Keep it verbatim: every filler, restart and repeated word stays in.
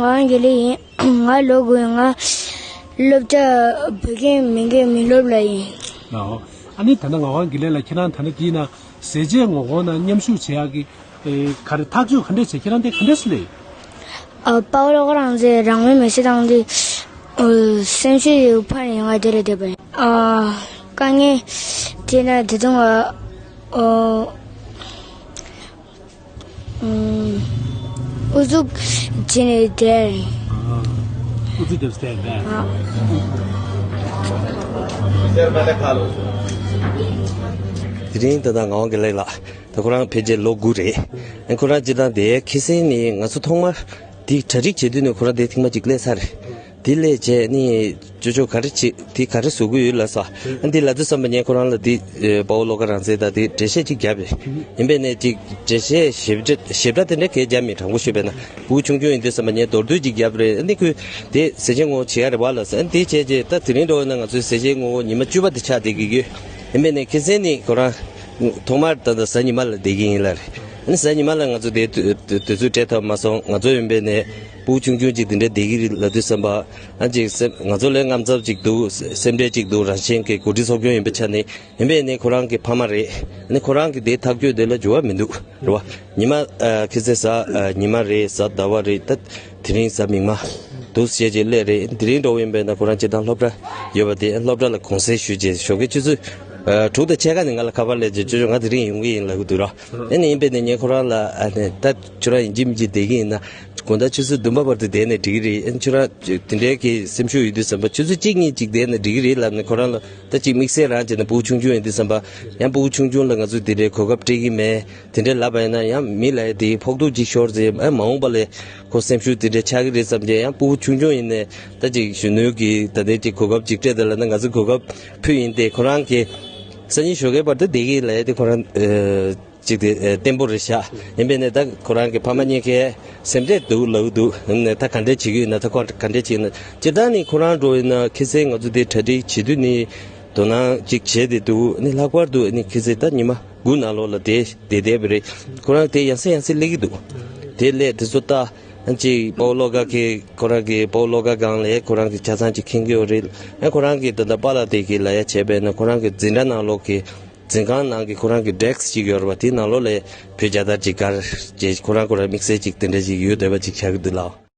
ངག་དབང་དགེ་ལེགས་ཡིན། ང་ལོ་དགུ་ཡིན། ང་སློབ་གྲྭ་བོད་ཁྱིམ་མི་དགེ་མི་སློབ་ལ་ཡིན། ཨོ། ཨ་ནི་ད་ལྟ་ངག་དབང་དགེ་ལེགས་ལགས། ཁྱེད་རང་ད་ལྟ་འདིའི་ནང་ཟས་བཅད་ངོ་རྒོལ་ནང་མཉམ་ཞུགས་བྱེད་ཡག་གི་ཨེ་ག་རེ་ཐག་གཅོད་ག་འདྲས་བྱས། ཁྱེད་རང་དེ་ག་འདྲས་སེ་ལས། ཨ། དཔའ་བོ་བློ་དགའ་རང་བཙན་རང་མོས་མི་སེར་དང་དེ། ཨ། སེམས་ཤུགས་ཡོད་ཕར་ཡོང་བ་དེ་ལ་བསྡད་པ་ཡིན། ཨ། དཀའ་ངལ་དེ་ན་དེ་དུང་ཨ། ཨ། ཨུ་ཚུགས་བྱས་ནས་བསྡད་རེད། ཨུ་ཚུགས་བརྒྱབ་སྟེ་བསྡད། ཨ། དེ་རིང་ད་ལྟ་ངག་དབང་དགེ་ལེགས་ལགས། ད་ཁོ་རང་ཕལ་ཆེར་ལོ་དགུ་རེད། ཨ། ཁོ་རང་སྤྱིར་བཏང་དེ་ཁ་སང་ནས་ང་ཚོ་ཐོག་མར་དེ་གྲ་སྒྲིག་བྱེད་དུས་ནས་ཁོ་རང་དེ་ཐེངས་མ་གཅིག་སླེབས་ཚར་རེད། དེ་སླེབས་རྗེས་ནི་ཅོ་ཅོ་ག་རེ་བྱེད། དེ་ག་རེ་བཟོ་གི་ཡོད་ལབ་སོང་། ཨ། འདི་ལབ་དུས་ཙམ་པ་ངས་ཁོ་རང་ལ་དེ་ཨེ་དཔའ་བོ་བློ་དགའ་རང་བཙན་དང་དེ་འགྲེལ་བཤད་ཅིག་བརྒྱབ་པས། ཡིན་པས་ནས་ཅིག་འགྲེལ་བཤད་ཞིབ་ཕྲ་ཞིབ་ཕྲ་དེ་འདྲ་གས་བརྒྱབ་མེད། དྲང་པོ་ཤོད་པས་ན་སྤུ་གུ་ཆུང་ཆུང་ཡིན་དུས་ཙམ་པ་ངས་མདོར་བསྡུས་ཅིག་བརྒྱབ་རེད། ཨ་ནི་ཁོས་དེ་ཟས་བཅད་ངོ་རྒོལ་བྱེད་ཡ་རེད་པ་ལབ་སོང་། ཨ། དེ་བྱས་རྗེས་ད་དེ་རིང་འགྲོ་བ་ན་ང་ཚོའི་ཟས་བཅད་ངོ་རྒོལ་ཉི་མ་བཅུ་པ་དེ་ཆགས་བསྡད་ཀྱི་ཡོད། ཡིན་པས་ནས་ཁ་སང་ནས་ཁོ་རང་ཐོག་མར་ད་ལྟ་གཟའ་ཉི་མ་ལ་བསྡད་ཀྱི་ཡིན་ལབ་རེད། ཨ་ནི་གཟའ་ཉི་མ་ལ་ང་ཚོ་དེ་དུས་དུས་ཚོད་སྤྲད་ཐུབ་མ་སོང་། ང་ཚོ་ཡིན་པས་ནས་སྤུ་གུ་ཆུང་ཆུང་ཅིག་དེ་འདྲ་བསྡད་ཀྱི་རེད་ལབ་དུས་ཙམ་པ། ཨ། ཅིག་སེམས་ང་ཚོ་ལ་དངངས་འཚབ་ཅིག་འདུག་སེམས་ཁྲལ་ཅིག་འདུག་རང་བཞིན་གྱི་འགོ་ཁྲིད་ཚོགས་ཆུང་ཡིན་པའི་ཆ་ནས། ཡིན་པས་ནས་ཁོ་རང་གི་ཕ་མ་རེད། ཨ་ནི་ཁོ་རང་གི་དེ་ཐག་གཅོད་དེ་ལ་འགྱུར་བ་མི་འདུག་རེད་བ། ཉི་མ་ཨ་ཁ་སང་གཟའ་ཨ་ཉི་མ་རེད། གཟའ་ཟླ་བ་རེད། ད་དེ་རིང་གཟའ་མིག་དམར་འདུག་བྱས་རྗེས་སླེབས་རེད། དེ་རིང་འགྲོ་བ་ཡིན་པས་ན་ཁོ་རང་སྤྱིར་བཏང་སློབ་གྲྭ་ཡོད་པ་དེ་སློབ་གྲྭ་ལ་དགོང་ཟས་ཞུས་རྗེས་ཞོགས་ཀའི་ཆུ་ཚོད་ཨ་དྲུག་དང་ཕྱེད་ཀ་ནས་ང་ལ་ཁ་པར་སླེབས་རྗེས་ཅོ་ཅོ་ང་དེ་རིང་ཡོང་གི་ཡིན་ལབ་ཀྱི་འདུག་ར། ཨ་ནི་ཡིན་པས་ནས་ངས་ཁོ་རང་ལ་ཨ་ནི་ད་ཁྱོད་རང་ཡིན་གཅིག་མིན་གཅིག་བསྡད་ཀྱི་ཡིན་ན་དགོང་དག་ཆུ་ཚོད་བདུན་པ་བར་དུ་བསྡད་ནས་འགྲིག་གི་རེད། ཨ་ནི་ཁྱོད་རང་དེ་འདྲའི་གི་སེམས་ཤུགས་ཡོད་དུས་ཙམ་པ་ཆུ་ཚོད་གཅིག་གཉིས་ཅིག་བསྡད་ནས་འགྲིག་གི་རེད་ལབ་ནས་ཁོ་རང་ལ། ད་ཅིག་དམིགས་བསལ་རང་བྱས་ན་སྤུ་གུ་ཆུང་ཆུང་ཡིན་དུས་ཙམ་པ། ཡང་སྤུ་གུ་ཆུང་ཆུང་ལ་ང་ཚོས་དེ་འདྲའི་གོ་སྐབས་སྤྲད་ཀྱི་མེད། དེ་འདྲའི་ལབ་པ་ཡིན་ན་ཡང་མི་ལ་ཡ་དེའི་ཕོག་ཐུག་ཅིག་ཤོར་ཚེ། ཨ། མ་འོངས་པ་ལ་ཁོ་སེམས་ཤུགས་དེ་འདྲའི་ཆགས་ཀྱི་རེད་བསམ་བྱས། ཡང་སྤུ་གུ་ཆུང་ཆུང་ཡིན་ནས་ད་ཅིག་གཞོན་ནུ་གི་ད་ལྟའི་ཅིག་གོ་སྐབས་ཅིག་སྤྲད་དང་ལབ་ན། ང་ཚོས་གོ་སྐབས་ཕུལ་ཡིན་ཏེ། ཁོ་རང་གིས་སང་ཉིན་ཞོགས་ཀའི་བར་དུ་བསྡད་ཀྱི་ཡིན་ལབ་ཡ་དེ་ཁོ་རང་ཨ། ཅིག་དེ་ཨེ་བརྟན་པོ་རེད་ཤག་ཡིན་པས་ནས་ད་ཁོ་རང་གི་ཕ་མ་གཉིས་ཀས་སེམས་ཁྲལ་འདུག་ལབ་འདུག་ཡིན་ནས་ད་ག་འདྲས་བྱེད་ཀྱི་ཡོད་ན། ད་ཁོ་ག་འདྲས་བྱེད་ན། སྤྱིར་བཏང་ནི་ཁོ་རང་འགྲོ་ཡིན་ན་ཁ་སང་ང་ཚོ་དེ་གྲ་སྒྲིག་བྱེད་དུས་ནི་དོ་སྣང་ཅིག་བྱས་ཏེ་འདུག་ནི་ལྷག་པར་དུ་ནི་ཁ་སང་ད་ཉི་མ་དགུ་ནང་ལོགས་ལ་དེ་དེ་བསྡད་པ་རེད། ཁོ་རང་དེ་ཡང་སེ་ཡང་སེ་སླེབས་ཀྱི་འདུག་དེ་སླེབས་དེ་ཚོ་ལྟ། ཅིག་དཔའ་བོ་བློ་དགའ་གི་ཁོ་རང་གི་དཔའ་བོ་བློ་དགའ་སྒང་ལ་ཁོ་རང་གི་ཆ་ཚང་ཅིག་མཁྱེན་གྱི་ཡོད་རེད། ཨ། ཁོ་རང་གི་ད་ལྟ་པཱ་ལགས་དེ་གི་ལབ་ཡ་བྱས་པས་ན་ཁོ་རང་གི་འཛིན་གྲྭ་ནང་ལོགས་ཀྱི་འཛིན་ཁང་ནང་གི་ཁོ་རང་གི་ཌེ་སི་ཀི་ཅིག་ཡོད་རེད་པ། དེའི་ནང་ལོགས་ལ་བོད་རྒྱལ་དར་ཅིག་སྒར་རྗེས་ཁོ་རང་ཁོ་རང་དམིགས་བསལ་ཅིག་དེ་འདྲ་ཅིག་ཡོད་བསྡད་པ་ཅིག་ཆགས་ཀྱི་འདུག་ལགས།